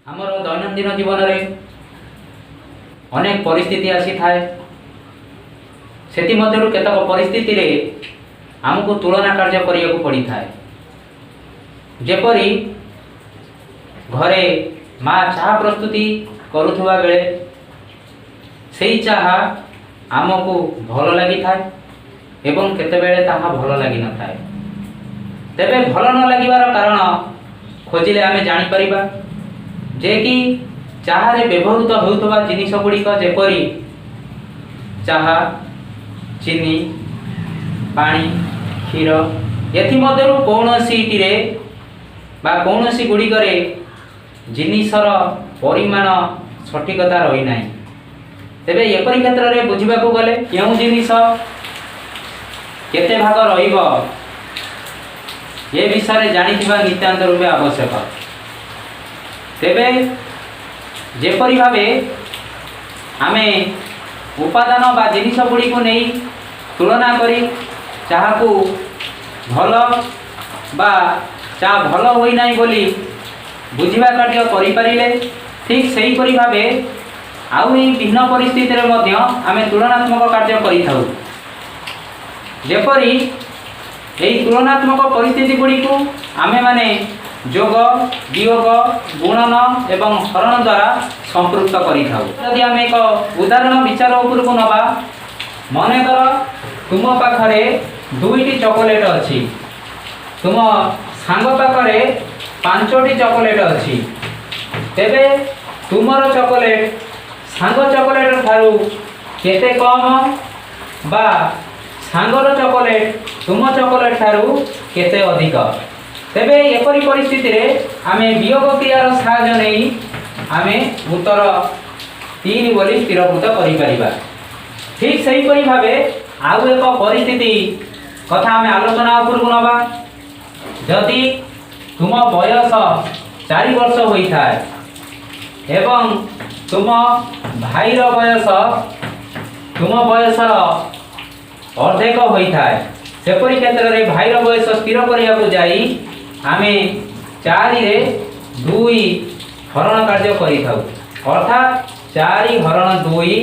ଆମର ଦୈନନ୍ଦିନ ଜୀବନରେ ଅନେକ ପରିସ୍ଥିତି ଆସିଥାଏ। ସେଥିମଧ୍ୟରୁ କେତେକ ପରିସ୍ଥିତିରେ ଆମକୁ ତୁଳନା କାର୍ଯ୍ୟ କରିବାକୁ ପଡ଼ିଥାଏ। ଯେପରି ଘରେ ମା ଚାହା ପ୍ରସ୍ତୁତି କରୁଥିବା ବେଳେ ସେଇ ଚାହା ଆମକୁ ଭଲ ଲାଗିଥାଏ ଏବଂ କେତେବେଳେ ତାହା ଭଲ ଲାଗିନଥାଏ। ତେବେ ଭଲ ନ ଲାଗିବାର କାରଣ ଖୋଜିଲେ ଆମେ ଜାଣିପାରିବା ଯେ କି ଚାହାରେ ବ୍ୟବହୃତ ହେଉଥିବା ଜିନିଷ ଗୁଡ଼ିକ ଯେପରି ଚାହା, ଚିନି, ପାଣି, କ୍ଷୀର, ଏଥିମଧ୍ୟରୁ କୌଣସିଟିରେ ବା କୌଣସି ଗୁଡ଼ିକରେ ଜିନିଷର ପରିମାଣ ସଠିକତା ରହିନାହିଁ। ତେବେ ଏପରି କ୍ଷେତ୍ରରେ ବୁଝିବାକୁ ଗଲେ କେଉଁ ଜିନିଷ କେତେ ଭାଗ ରହିବ, ଏ ବିଷୟରେ ଜାଣିଥିବା ନିତାନ୍ତ ରୂପେ ଆବଶ୍ୟକ। ତେବେ ଯେପରି ଭାବେ ଆମେ ଉପାଦାନ ବା ଜିନିଷ ଗୁଡ଼ିକୁ ନେଇ ତୁଳନା କରି ଚାହାକୁ ଭଲ ବା ଚା ଭଲ ହୋଇନାହିଁ ବୋଲି ବୁଝିବା କାର୍ଯ୍ୟ କରିପାରିଲେ, ଠିକ୍ ସେହିପରି ଭାବେ ଆହୁରି ଭିନ୍ନ ପରିସ୍ଥିତିରେ ମଧ୍ୟ ଆମେ ତୁଳନାତ୍ମକ କାର୍ଯ୍ୟ କରିଥାଉ। ଯେପରି ଏହି ତୁଳନାତ୍ମକ ପରିସ୍ଥିତି ଗୁଡ଼ିକୁ ଆମେମାନେ ଯୋଗ, ବିୟୋଗ, ଗୁଣନ ଏବଂ ହରଣ ଦ୍ୱାରା ସମ୍ପୃକ୍ତ କରିଥାଉ। ଯଦି ଆମେ ଏକ ଉଦାହରଣ ବିଚାର ଉପରକୁ ନେବା, ମନେକର ତୁମ ପାଖରେ ଦୁଇଟି ଚକୋଲେଟ୍ ଅଛି, ତୁମ ସାଙ୍ଗ ପାଖରେ ପାଞ୍ଚଟି ଚକୋଲେଟ୍ ଅଛି। ତେବେ ତୁମର ଚକୋଲେଟ୍ ସାଙ୍ଗ ଚକୋଲେଟ୍ ଠାରୁ କେତେ କମ୍ ବା ସାଙ୍ଗର ଚକୋଲେଟ୍ ତୁମ ଚକୋଲେଟ୍ ଠାରୁ କେତେ ଅଧିକ? ତେବେ ଏପରି ପରିସ୍ଥିତିରେ ଆମେ ବିୟୋଗ କ୍ରିୟାର ସାହାଯ୍ୟ ନେଇ ଆମେ ଉତ୍ତର 3 ବୋଲି ସ୍ଥିରକୃତ କରିପାରିବା। ଠିକ୍ ସେହିପରି ଭାବେ ଆଉ ଏକ ପରିସ୍ଥିତି କଥା ଆମେ ଆଲୋଚନା ଉପରକୁ ନେବା। ଯଦି ତୁମ ବୟସ 4 ବର୍ଷ ହୋଇଥାଏ ଏବଂ ତୁମ ଭାଇର ବୟସ ତୁମ ବୟସର ଅର୍ଦ୍ଧେକ ହୋଇଥାଏ, ସେପରି କ୍ଷେତ୍ରରେ ଭାଇର ବୟସ ସ୍ଥିର କରିବାକୁ ଯାଇ ଆମେ 4ରେ 2 ହରଣ କାର୍ଯ୍ୟ କରିଥାଉ, ଅର୍ଥାତ୍ 4 ହରଣ 2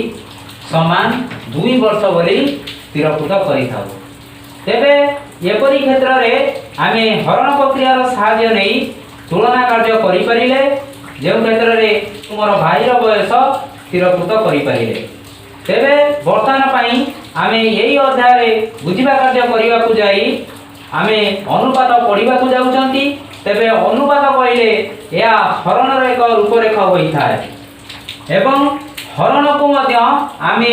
ସମାନ 2 ବର୍ଷ ବୋଲି ସ୍ଥିରକୃତ କରିଥାଉ। ତେବେ ଏପରି କ୍ଷେତ୍ରରେ ଆମେ ହରଣ ପ୍ରକ୍ରିୟାର ସାହାଯ୍ୟ ନେଇ ତୁଳନା କାର୍ଯ୍ୟ କରିପାରିଲେ, ଯେଉଁ କ୍ଷେତ୍ରରେ ତୁମର ଭାଇର ବୟସ ସ୍ଥିରକୃତ କରିପାରିଲେ। ତେବେ ବର୍ତ୍ତମାନ ପାଇଁ ଆମେ ଏଇ ଅଧ୍ୟାୟରେ ବୁଝିବା କାର୍ଯ୍ୟ କରିବାକୁ ଯାଇ ଆମେ ଅନୁପାତ ପଢ଼ିବାକୁ ଯାଉଛନ୍ତି। ତେବେ ଅନୁପାତ କହିଲେ ଏହା ହରଣର ଏକ ରୂପରେଖ ହୋଇଥାଏ ଏବଂ ହରଣକୁ ମଧ୍ୟ ଆମେ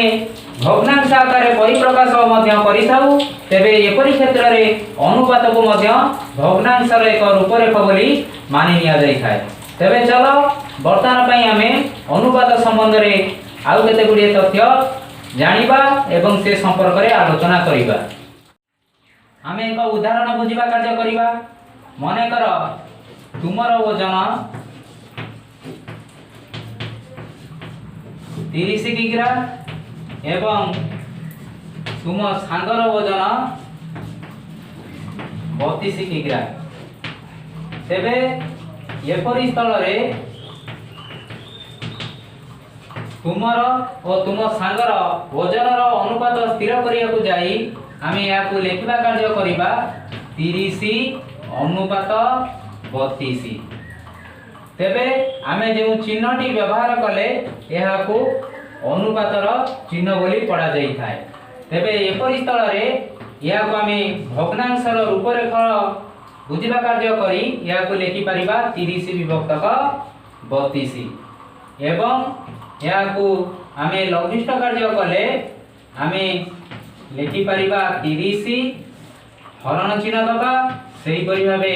ଭଗ୍ନାଂଶ ଆକାରରେ ପରିପ୍ରକାଶ ମଧ୍ୟ କରିଥାଉ। ତେବେ ଏପରି କ୍ଷେତ୍ରରେ ଅନୁପାତକୁ ମଧ୍ୟ ଭଗ୍ନାଂଶର ଏକ ରୂପରେଖ ବୋଲି ମାନି ନିଆଯାଇଥାଏ। ତେବେ ଚାଲ, ବର୍ତ୍ତମାନ ପାଇଁ ଆମେ ଅନୁପାତ ସମ୍ବନ୍ଧରେ ଆଉ କେତେ ଗୁଡ଼ିଏ ତଥ୍ୟ ଜାଣିବା ଏବଂ ସେ ସମ୍ପର୍କରେ ଆଲୋଚନା କରିବା। ଆମେ ଏକ ଉଦାହରଣ ବୁଝିବା କାର୍ଯ୍ୟ କରିବା। ମନେକର ତୁମର ଓଜନ 30 କିଗ୍ରା ଏବଂ ତୁମ ସାଙ୍ଗର ଓଜନ 32 କିଗ୍ରା। ତେବେ ଏପରି ସ୍ଥଳରେ ତୁମର ଓ ତୁମ ସାଙ୍ଗର ଓଜନର ଅନୁପାତ ସ୍ଥିର କରିବାକୁ ଯାଇ ଆମେ ଏହାକୁ ଲେଖିବା କାର୍ଯ୍ୟ କରିବା 30 ଅନୁପାତ 32। ତେବେ ଆମେ ଯେଉଁ ଚିହ୍ନଟି ବ୍ୟବହାର କଲେ, ଏହାକୁ ଅନୁପାତର ଚିହ୍ନ ବୋଲି ପଢ଼ାଯାଇଥାଏ। ତେବେ ଏପରି ସ୍ଥଳରେ ଏହାକୁ ଆମେ ଭଗ୍ନାଂଶର ରୂପରେଖ ବୁଝିବା କାର୍ଯ୍ୟ କରି ଏହାକୁ ଲେଖିପାରିବା 30 ବିଭକ୍ତକ 32 ଏବଂ ଏହାକୁ ଆମେ ଲଘିଷ୍ଠ କାର୍ଯ୍ୟ କଲେ ଆମେ ଲେଖିପାରିବା 30 ହରଣ ଚିହ୍ନ ଦେବା, ସେହିପରି ଭାବେ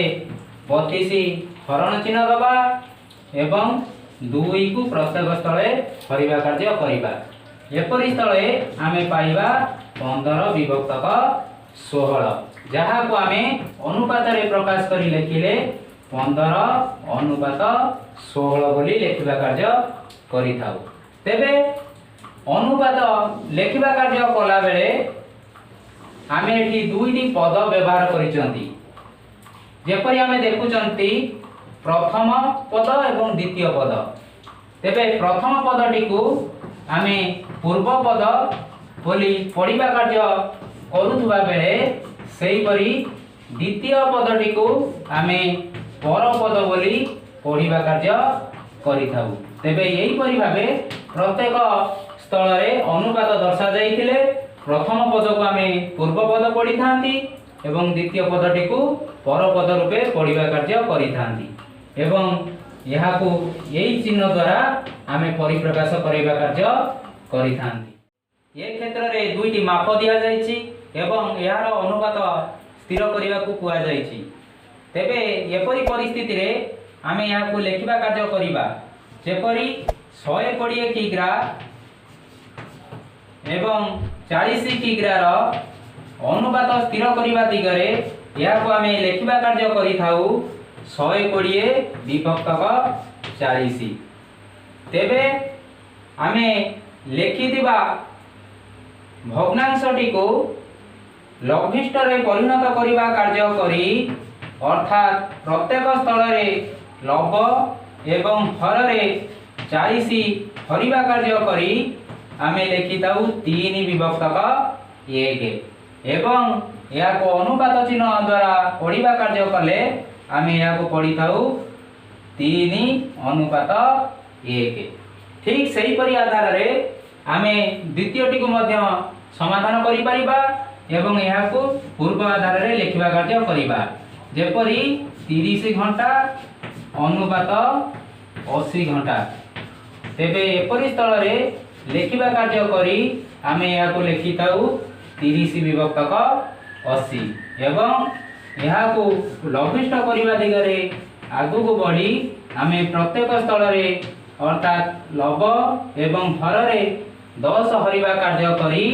32 ହରଣ ଚିହ୍ନ ଦେବା ଏବଂ 2କୁ ପ୍ରତ୍ୟେକ ସ୍ଥଳେ ହରିବା କାର୍ଯ୍ୟ କରିବା। ଏପରି ସ୍ଥଳେ ଆମେ ପାଇବା 15 ବିଭକ୍ତକ 16, ଯାହାକୁ ଆମେ ଅନୁପାତରେ ପ୍ରକାଶ କରି ଲେଖିଲେ 15 ଅନୁପାତ 16 ବୋଲି ଲେଖିବା କାର୍ଯ୍ୟ କରିଥାଉ। ତେବେ ଅନୁପାତ ଲେଖିବା କାର୍ଯ୍ୟ କଲାବେଳେ ଆମେ ଏଠି ଦୁଇଟି ପଦ ବ୍ୟବହାର କରିଛନ୍ତି। ଯେପରି ଆମେ ଦେଖୁଛନ୍ତି, ପ୍ରଥମ ପଦ ଏବଂ ଦ୍ୱିତୀୟ ପଦ। ତେବେ ପ୍ରଥମ ପଦଟିକୁ ଆମେ ପୂର୍ବ ପଦ ବୋଲି ପଢ଼ିବା କାର୍ଯ୍ୟ କରୁଥିବା ବେଳେ ସେହିପରି ଦ୍ୱିତୀୟ ପଦଟିକୁ ଆମେ ପରପଦ ବୋଲି ପଢ଼ିବା କାର୍ଯ୍ୟ କରିଥାଉ। ତେବେ ଏହିପରି ଭାବେ ପ୍ରତ୍ୟେକ ସ୍ଥଳରେ ଅନୁପାତ ଦର୍ଶାଯାଇଥିଲେ ପ୍ରଥମ ପଦକୁ ଆମେ ପୂର୍ବ ପଦ ପଢ଼ିଥାନ୍ତି ଏବଂ ଦ୍ୱିତୀୟ ପଦଟିକୁ ପରପଦ ରୂପେ ପଢ଼ିବା କାର୍ଯ୍ୟ କରିଥାନ୍ତି ଏବଂ ଏହାକୁ ଏହି ଚିହ୍ନ ଦ୍ୱାରା ଆମେ ପରିପ୍ରକାଶ କରିବା କାର୍ଯ୍ୟ କରିଥାନ୍ତି। ଏ କ୍ଷେତ୍ରରେ ଦୁଇଟି ମାପ ଦିଆଯାଇଛି ଏବଂ ଏହାର ଅନୁପାତ ସ୍ଥିର କରିବାକୁ କୁହାଯାଇଛି। ତେବେ ଏପରି ପରିସ୍ଥିତିରେ ଆମେ ଏହାକୁ ଲେଖିବା କାର୍ଯ୍ୟ କରିବା, ଯେପରି 120 କିଗ୍ରା ଏବଂ 40 କିଗ୍ରାର ଅନୁପାତ ସ୍ଥିର କରିବା ଦିଗରେ ଏହାକୁ ଆମେ ଲେଖିବା କାର୍ଯ୍ୟ କରିଥାଉ 120 ବିଭକ୍ତକ 40। ତେବେ ଆମେ ଲେଖିଥିବା ଭଗ୍ନାଂଶଟିକୁ ଲଘିଷ୍ଠରେ ପରିଣତ କରିବା କାର୍ଯ୍ୟ କରି, ଅର୍ଥାତ୍ ପ୍ରତ୍ୟେକ ସ୍ଥଳରେ ଲବ ଏବଂ ହରରେ 40 ହରିବା କାର୍ଯ୍ୟ କରି ଆମେ ଲେଖିଥାଉ 3 ବିଭକ୍ତକ 1 ଏବଂ ଏହାକୁ ଅନୁପାତ ଚିହ୍ନ ଦ୍ୱାରା ପଢ଼ିବା କାର୍ଯ୍ୟ କଲେ ଆମେ ଏହାକୁ ପଢ଼ିଥାଉ 3 ଅନୁପାତ 1। ଠିକ୍ ସେହିପରି ଆଧାରରେ ଆମେ ଦ୍ୱିତୀୟଟିକୁ ମଧ୍ୟ ସମାଧାନ କରିପାରିବା ଏବଂ ଏହାକୁ ପୂର୍ବ ଆଧାରରେ ଲେଖିବା କାର୍ଯ୍ୟ କରିବା, ଯେପରି 30 ଘଣ୍ଟା ଅନୁପାତ 80 ଘଣ୍ଟା। ତେବେ ଏପରି ସ୍ଥଳରେ ଲେଖିବା କାର୍ଯ୍ୟ କରି ଆମେ ଏହାକୁ ଲେଖିଥାଉ 30 ବିଭକ୍ତକ 80 ଏବଂ ଏହାକୁ ଲଘିଷ୍ଠ କରିବା ଦିଗରେ ଆଗକୁ ବଢ଼ି ଆମେ ପ୍ରତ୍ୟେକ ସ୍ଥଳରେ ଅର୍ଥାତ୍ ଲବ ଏବଂ ହରରେ 10 ହରିବା କାର୍ଯ୍ୟ କରି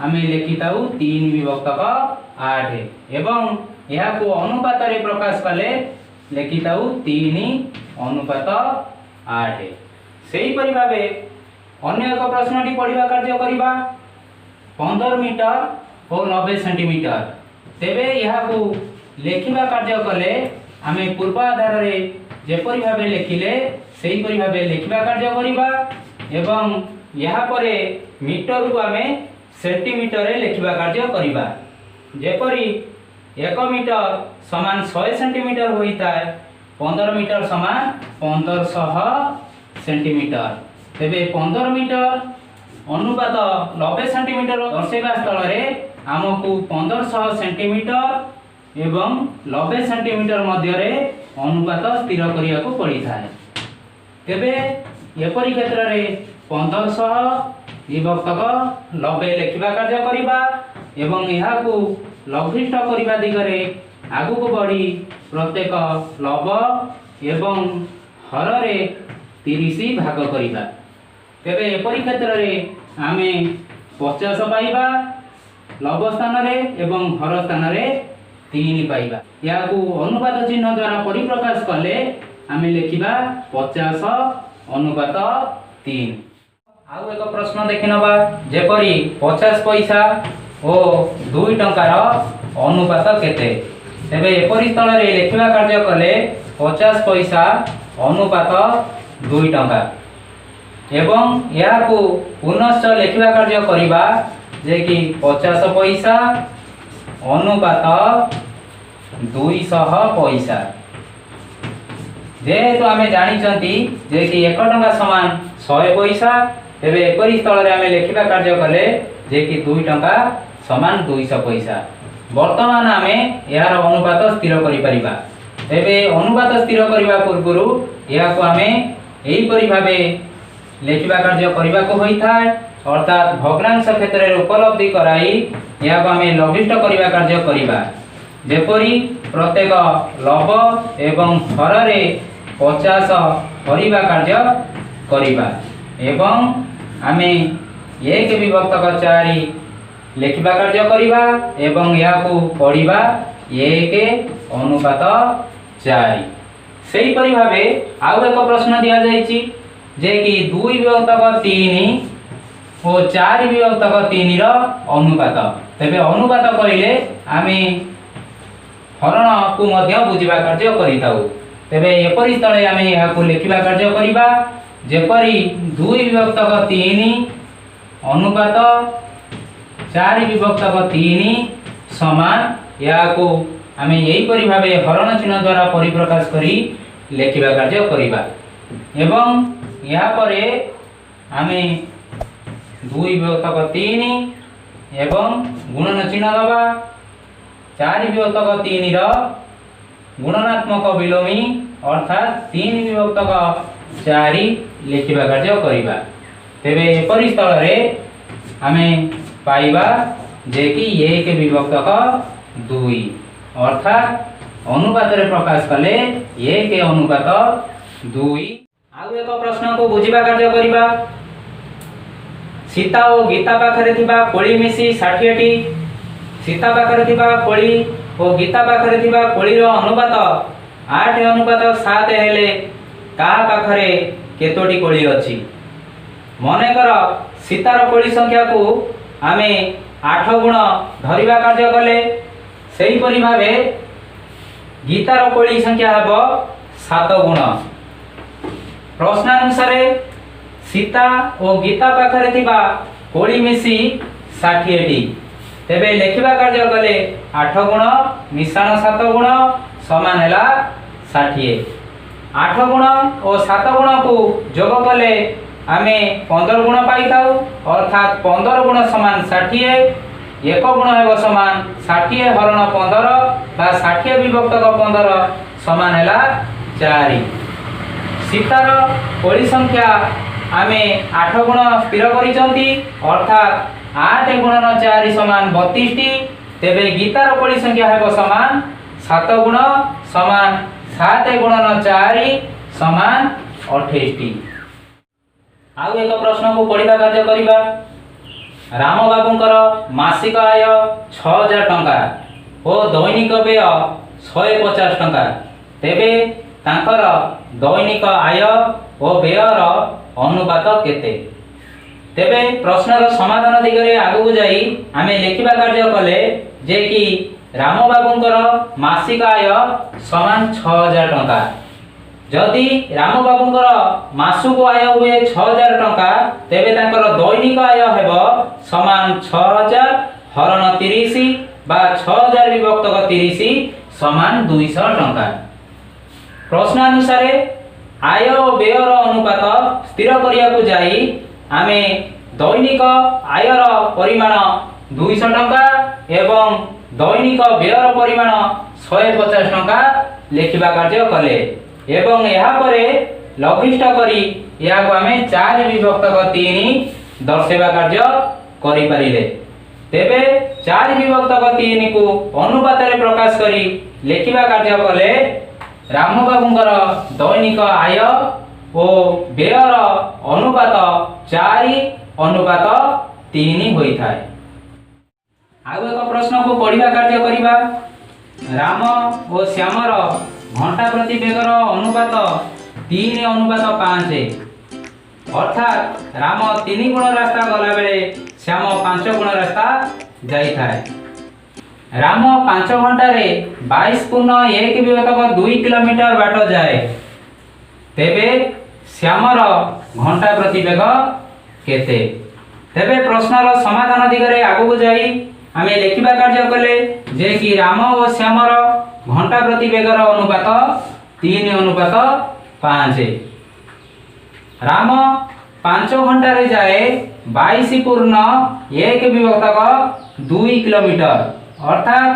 ଆମେ ଲେଖିଥାଉ 3 ବିଭକ୍ତକ 8 ଏବଂ ଏହାକୁ ଅନୁପାତରେ ପ୍ରକାଶ କଲେ ଲେଖିଥାଉ 3 ଅନୁପାତ 8। ସେହିପରି ଭାବେ ଅନ୍ୟ ଏକ ପ୍ରଶ୍ନଟି ପଢ଼ିବା କାର୍ଯ୍ୟ କରିବା, 15 ମିଟର ଓ 90 ସେଣ୍ଟିମିଟର। ତେବେ ଏହାକୁ ଲେଖିବା କାର୍ଯ୍ୟ କଲେ ଆମେ ପୂର୍ବ ଆଧାରରେ ଯେପରି ଭାବେ ଲେଖିଲେ ସେହିପରି ଭାବେ ଲେଖିବା କାର୍ଯ୍ୟ କରିବା ଏବଂ ଏହାପରେ ମିଟରକୁ ଆମେ ସେଣ୍ଟିମିଟରରେ ଲେଖିବା କାର୍ଯ୍ୟ କରିବା, ଯେପରି 1 ମିଟର ସମାନ 100 ସେଣ୍ଟିମିଟର ହୋଇଥାଏ, 15 ମିଟର ସମାନ 1500 ସେଣ୍ଟିମିଟର। ତେବେ 15 ମିଟର ଅନୁପାତ 90 ସେଣ୍ଟିମିଟର ଦର୍ଶାଇବା ସ୍ଥଳରେ ଆମକୁ 1500 ସେଣ୍ଟିମିଟର ଏବଂ 90 ସେଣ୍ଟିମିଟର ମଧ୍ୟରେ ଅନୁପାତ ସ୍ଥିର କରିବାକୁ ପଡ଼ିଥାଏ। ତେବେ ଏପରି କ୍ଷେତ୍ରରେ 1500 ବିଭକ୍ତକ 90 ଲେଖିବା କାର୍ଯ୍ୟ କରିବା ଏବଂ ଏହାକୁ ଲଘିଷ୍ଠ କରିବା ଦିଗରେ ଆଗକୁ ବଢ଼ି ପ୍ରତ୍ୟେକ ଲବ ଏବଂ ହରରେ 30 ଭାଗ କରିବା। ତେବେ ଏପରି କ୍ଷେତ୍ରରେ ଆମେ 50 ପାଇବା ଲବ ସ୍ଥାନରେ ଏବଂ ହର ସ୍ଥାନରେ 3 ପାଇବା। ଏହାକୁ ଅନୁପାତ ଚିହ୍ନ ଦ୍ୱାରା ପରିପ୍ରକାଶ କଲେ ଆମେ ଲେଖିବା 50 ଅନୁପାତ 3। ଆଉ ଏକ ପ୍ରଶ୍ନ ଦେଖିନେବା, ଯେପରି 50 ପଇସା ଓ 2 ଟଙ୍କାର ଅନୁପାତ କେତେ? ତେବେ ଏପରି ସ୍ଥଳରେ ଲେଖିବା କାର୍ଯ୍ୟ କଲେ 50 ପଇସା ଅନୁପାତ 2 ଟଙ୍କା ଏବଂ ଏହାକୁ ପୁନଶ୍ଚ ଲେଖିବା କାର୍ଯ୍ୟ କରିବା ଯେ କି 50 ପଇସା ଅନୁପାତ 200 ପଇସା। ଯେହେତୁ ଆମେ ଜାଣିଛନ୍ତି ଯେ କି 1 ଟଙ୍କା ସମାନ 100 ପଇସା, ତେବେ ଏପରି ସ୍ଥଳରେ ଆମେ ଲେଖିବା କାର୍ଯ୍ୟ କଲେ ଯେ କି 2 ଟଙ୍କା ସମାନ 200 ପଇସା। ବର୍ତ୍ତମାନ ଆମେ ଏହାର ଅନୁପାତ ସ୍ଥିର କରିପାରିବା। ତେବେ ଅନୁପାତ ସ୍ଥିର କରିବା ପୂର୍ବରୁ ଏହାକୁ ଆମେ ଏହିପରି ଭାବେ ଲେଖିବା କାର୍ଯ୍ୟ କରିବାକୁ ହୋଇଥାଏ, ଅର୍ଥାତ୍ ଭଗ୍ନାଂଶ କ୍ଷେତ୍ରରେ ଉପଲବ୍ଧି କରାଇ ଏହାକୁ ଆମେ ଲଘିଷ୍ଠ କରିବା କାର୍ଯ୍ୟ କରିବା, ଯେପରି ପ୍ରତ୍ୟେକ ଲବ ଏବଂ ହରରେ 50 ହରିବା କାର୍ଯ୍ୟ କରିବା ଏବଂ ଆମେ 1 ବିଭକ୍ତକ 4 ଲେଖିବା କାର୍ଯ୍ୟ କରିବା ଏବଂ ଏହାକୁ ପଢ଼ିବା 1 ଅନୁପାତ 4। ସେହିପରି ଭାବେ ଆଉ ଏକ ପ୍ରଶ୍ନ ଦିଆଯାଇଛି ଯେ କି 2 ବିଭକ୍ତକ 3 ଓ 4 ବିଭକ୍ତକ 3ର ଅନୁପାତ। ତେବେ ଅନୁପାତ କହିଲେ ଆମେ ହରଣକୁ ମଧ୍ୟ ବୁଝିବା କାର୍ଯ୍ୟ କରିଥାଉ। ତେବେ ଏପରି ସ୍ଥଳେ ଆମେ ଏହାକୁ ଲେଖିବା କାର୍ଯ୍ୟ କରିବା, ଯେପରି 2 ବିଭକ୍ତକ 3 ଅନୁପାତ 4 ବିଭକ୍ତକ 3 ସମାନ। ଏହାକୁ ଆମେ ଏହିପରି ଭାବେ ହରଣ ଚିହ୍ନ ଦ୍ୱାରା ପରିପ୍ରକାଶ କରି ଲେଖିବା କାର୍ଯ୍ୟ କରିବା ଏବଂ ଏହାପରେ ଆମେ 2 ବିଭକ୍ତକ 3 ଏବଂ ଗୁଣନ ଚିହ୍ନ ଦେବା। 4 ବିଭକ୍ତକ 3ର ଗୁଣନାତ୍ମକ ବିଲୋମୀ ଅର୍ଥାତ୍ 3 ବିଭକ୍ତକ 4 ଲେଖିବା କାର୍ଯ୍ୟ କରିବା। ତେବେ ଏପରି ସ୍ଥଳରେ ଆମେ ପାଇବା ଯେ କି 1 ବିଭକ୍ତକ 2, ଅର୍ଥାତ୍ ଅନୁପାତରେ ପ୍ରକାଶ କଲେ 1 ଅନୁପାତ 2। ଆଉ ଏକ ପ୍ରଶ୍ନକୁ ବୁଝିବା କାର୍ଯ୍ୟ କରିବା। ସୀତା ଓ ଗୀତା ପାଖରେ ଥିବା କୋଳି ମିଶି 60ଟି। ସୀତା ପାଖରେ ଥିବା କୋଳି ଓ ଗୀତା ପାଖରେ ଥିବା କୋଳିର ଅନୁପାତ 8 ଅନୁପାତ 7 ହେଲେ କାହା ପାଖରେ କେତୋଟି କୋଳି ଅଛି? ମନେକର ସୀତାର କୋଳି ସଂଖ୍ୟାକୁ ଆମେ 8 ଗୁଣ ଧରିବା କାର୍ଯ୍ୟ କଲେ, ସେହିପରି ଭାବେ ଗୀତାର କୋଳି ସଂଖ୍ୟା ହେବ 7 ଗୁଣ। ପ୍ରଶ୍ନାନୁସାରେ ସୀତା ଓ ଗୀତା ପାଖରେ ଥିବା କୋଳି ମିଶି 60ଟି। ତେବେ ଲେଖିବା କାର୍ଯ୍ୟ କଲେ 8 ଗୁଣ ମିଶାଣ 7 ଗୁଣ ସମାନ ହେଲା 60। 8 ଗୁଣ ଓ 7 ଗୁଣକୁ ଯୋଗ କଲେ ଆମେ 15 ଗୁଣ ପାଇଥାଉ, ଅର୍ଥାତ୍ 15 ଗୁଣ ସମାନ 60। 1 ଗୁଣ ହେବ ସମାନ 60 ହରଣ 15 ବା 60 ବିଭକ୍ତକ 15 ସମାନ ହେଲା 4। ସୀତାର କୋଳି ସଂଖ୍ୟା ଆମେ 8 ଗୁଣ ସ୍ଥିର କରିଛନ୍ତି, ଅର୍ଥାତ୍ 8 ଗୁଣନ 4 ସମାନ 32ଟି। ତେବେ ଗୀତାର କୋଳି ସଂଖ୍ୟା ହେବ ସମାନ 7 ଗୁଣ ସମାନ 7 ଗୁଣନ 4 ସମାନ 28ଟି। ଆଉ ଏକ ପ୍ରଶ୍ନକୁ ପଢ଼ିବା କାର୍ଯ୍ୟ କରିବା। ରାମବାବୁଙ୍କର ମାସିକ ଆୟ 6000 ଟଙ୍କା ଓ ଦୈନିକ ବ୍ୟୟ 150 ଟଙ୍କା। ତେବେ ତାଙ୍କର ଦୈନିକ ଆୟ ଓ ବ୍ୟୟର ଅନୁପାତ କେତେ? ତେବେ ପ୍ରଶ୍ନର ସମାଧାନ ଦିଗରେ ଆଗକୁ ଯାଇ ଆମେ ଲେଖିବା କାର୍ଯ୍ୟ କଲେ ଯେ କି ରାମବାବୁଙ୍କର ମାସିକ ଆୟ ସମାନ 6000 ଟଙ୍କା। ଯଦି ରାମବାବୁଙ୍କର ମାସକୁ ଆୟ ହୁଏ 6000 ଟଙ୍କା, ତେବେ ତାଙ୍କର ଦୈନିକ ଆୟ ହେବ ସମାନ 6000 ହରଣ 30 ବା 6000 ବିଭକ୍ତକ 30 ସମାନ 200 ଟଙ୍କା। ପ୍ରଶ୍ନାନୁସାରେ ଆୟ ଓ ବ୍ୟୟର ଅନୁପାତ ସ୍ଥିର କରିବାକୁ ଯାଇ ଆମେ ଦୈନିକ ଆୟର ପରିମାଣ 200 ଟଙ୍କା ଏବଂ ଦୈନିକ ବ୍ୟୟର ପରିମାଣ 150 ଟଙ୍କା ଲେଖିବା କାର୍ଯ୍ୟ କଲେ ଏବଂ ଏହାପରେ ଲଘିଷ୍ଠ କରି ଏହାକୁ ଆମେ 4 ବିଭକ୍ତକ 3 ଦର୍ଶାଇବା କାର୍ଯ୍ୟ କରିପାରିଲେ। ତେବେ 4 ବିଭକ୍ତକ 3କୁ ଅନୁପାତରେ ପ୍ରକାଶ କରି ଲେଖିବା କାର୍ଯ୍ୟ କଲେ ରାମବାବୁଙ୍କର ଦୈନିକ ଆୟ ଓ ବ୍ୟୟର ଅନୁପାତ 4 ଅନୁପାତ 3 ହୋଇଥାଏ। ଆଉ ଏକ ପ୍ରଶ୍ନକୁ ପଢ଼ିବା କାର୍ଯ୍ୟ କରିବା। ରାମ ଓ ଶ୍ୟାମର ଘଣ୍ଟା ପ୍ରତି ବେଗର ଅନୁପାତ 3 ଅନୁପାତ 5, ଅର୍ଥାତ୍ ରାମ 3 ଗୁଣ ରାସ୍ତା ଗଲାବେଳେ ଶ୍ୟାମ 5 ଗୁଣ ରାସ୍ତା ଯାଇଥାଏ। ରାମ 5 ଘଣ୍ଟାରେ 22.1 ବିଭକ୍ତକ 2 କିଲୋମିଟର ବାଟ ଯାଏ। ତେବେ ଶ୍ୟାମର ଘଣ୍ଟା ପ୍ରତି ବେଗ କେତେ? ତେବେ ପ୍ରଶ୍ନର ସମାଧାନ ଦିଗରେ ଆଗକୁ ଯାଇ ଆମେ ଲେଖିବା କାର୍ଯ୍ୟ କଲେ ଯେ କି ରାମ ଓ ଶ୍ୟାମର ଘଣ୍ଟା ପ୍ରତି ବେଗର ଅନୁପାତ 3 ଅନୁପାତ 5। ରାମ 5 ଘଣ୍ଟାରେ ଯାଏ 22.1 ବିଭକ୍ତକ 2 କିଲୋମିଟର, ଅର୍ଥାତ୍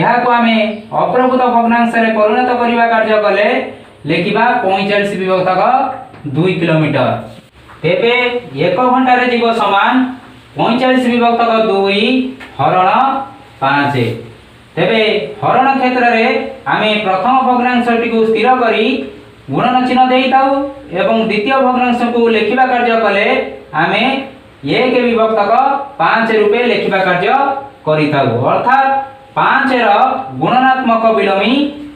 ଏହାକୁ ଆମେ ଅପ୍ରଭୂତ ଭଗ୍ନାଂଶରେ ପରିଣତ କରିବା କାର୍ଯ୍ୟ କଲେ ଲେଖିବା 45 ବିଭକ୍ତକ 2 କିଲୋମିଟର। ତେବେ 1 ଘଣ୍ଟାରେ ଯିବ ସମାନ 45 ବିଭକ୍ତକ 2 ହରଣ 5। ତେବେ ହରଣ କ୍ଷେତ୍ରରେ ଆମେ ପ୍ରଥମ ଭଗ୍ନାଂଶଟିକୁ ସ୍ଥିର କରି ଗୁଣନ ଚିହ୍ନ ଦେଇଥାଉ ଏବଂ ଦ୍ୱିତୀୟ ଭଗ୍ନାଂଶକୁ ଲେଖିବା କାର୍ଯ୍ୟ କଲେ ଆମେ 1 ବିଭକ୍ତକ 5 ରୂପେ ଲେଖିବା କାର୍ଯ୍ୟ କରିଥାଉ, ଅର୍ଥାତ୍ 5ର ଗୁଣନାତ୍ମକ ବିଲୋମୀ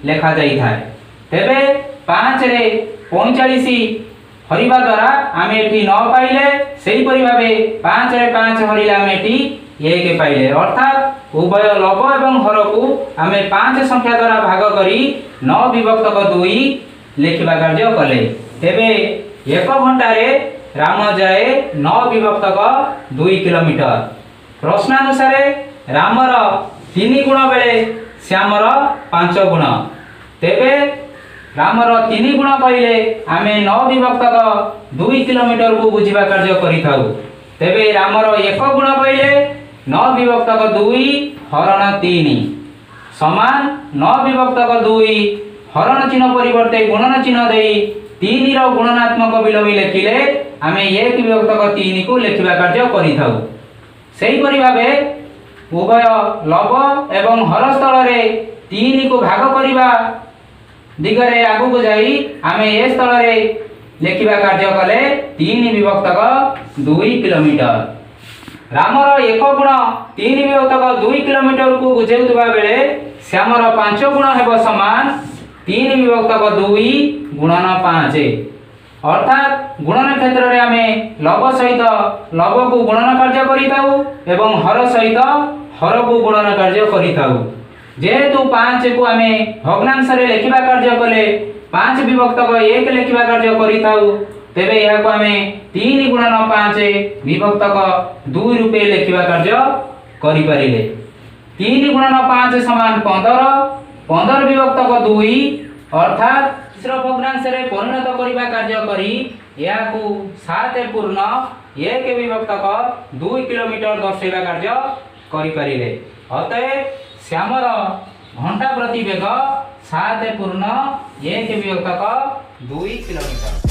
ଲେଖାଯାଇଥାଏ। ତେବେ 5ରେ 45 ହରିବା ଦ୍ୱାରା ଆମେ ଏଠି 9 ପାଇଲେ, ସେହିପରି ଭାବେ 5ରେ 5 ହରିଲେ ଆମେ ଏଠି 1 ପାଇଲେ, ଅର୍ଥାତ୍ ଉଭୟ ଲବ ଏବଂ ହରକୁ ଆମେ 5 ସଂଖ୍ୟା ଦ୍ୱାରା ଭାଗ କରି 9 ବିଭକ୍ତକ 2 ଲେଖିବା କାର୍ଯ୍ୟ କଲେ। ତେବେ 1 ଘଣ୍ଟାରେ ରାମ ଯାଏ 9 ବିଭକ୍ତକ 2 କିଲୋମିଟର। ପ୍ରଶ୍ନାନୁସାରେ ରାମର 3 ଗୁଣ ବେଳେ ଶ୍ୟାମର 5 ଗୁଣ। ତେବେ ରାମର 3 ଗୁଣ କହିଲେ ଆମେ 9 ବିଭକ୍ତକ 2 କିଲୋମିଟରକୁ ବୁଝିବା କାର୍ଯ୍ୟ କରିଥାଉ। ତେବେ ରାମର 1 ଗୁଣ କହିଲେ 9 ବିଭକ୍ତକ 2 ହରଣ 3 ସମାନ 9 ବିଭକ୍ତକ 2 ହରଣ ଚିହ୍ନ ପରିବର୍ତ୍ତେ ଗୁଣନ ଚିହ୍ନ ଦେଇ 3ର ଗୁଣନାତ୍ମକ ବିଲୋମୀ ଲେଖିଲେ ଆମେ 1 ବିଭକ୍ତକ 3କୁ ଲେଖିବା କାର୍ଯ୍ୟ କରିଥାଉ। ସେହିପରି ଭାବେ ଉଭୟ ଲବ ଏବଂ ହର ସ୍ଥଳରେ 3କୁ ଭାଗ କରିବା ଦିଗରେ ଆଗକୁ ଯାଇ ଆମେ ଏ ସ୍ଥଳରେ ଲେଖିବା କାର୍ଯ୍ୟ କଲେ 3 ବିଭକ୍ତକ 2 କିଲୋମିଟର। ରାମର 1 ଗୁଣ 3 ବିଭକ୍ତକ 2 କିଲୋମିଟରକୁ ବୁଝାଉଥିବା ବେଳେ ଶ୍ୟାମର 5 ଗୁଣ ହେବ ସମାନ 3 ବିଭକ୍ତକ 2 ଗୁଣନ 5। ଅର୍ଥାତ୍ ଗୁଣନ କ୍ଷେତ୍ରରେ ଆମେ ଲବ ସହିତ ଲବକୁ ଗୁଣନ କାର୍ଯ୍ୟ କରିଥାଉ ଏବଂ ହର ସହିତ ହରକୁ ଗୁଣନ କାର୍ଯ୍ୟ କରିଥାଉ। ଯେହେତୁ 5କୁ ଆମେ ଭଗ୍ନାଂଶରେ ଲେଖିବା କାର୍ଯ୍ୟ କଲେ 5 ବିଭକ୍ତକ 1 ଲେଖିବା କାର୍ଯ୍ୟ କରିଥାଉ, ତେବେ ଏହାକୁ ଆମେ 3 ଗୁଣନ 5 ବିଭକ୍ତକ 2 ରୂପେ ଲେଖିବା କାର୍ଯ୍ୟ କରିପାରିଲେ। 3 ଗୁଣନ 5 ସମାନ 15, 15 ବିଭକ୍ତକ 2 ଅର୍ଥାତ୍ ମିଶ୍ର ଭଗ୍ନାଂଶରେ ପରିଣତ କରିବା କାର୍ଯ୍ୟ କରି ଏହାକୁ 7 ପୂର୍ଣ୍ଣ 1 ବିଭକ୍ତକ 2 କିଲୋମିଟର ଦର୍ଶାଇବା କାର୍ଯ୍ୟ କରିପାରିଲେ। ଅତଏବ ଶ୍ୟାମର ଘଣ୍ଟା ପ୍ରତି ବେଗ 7 ପୂର୍ଣ୍ଣ 1 ବିଭକ୍ତକ 2 କିଲୋମିଟର।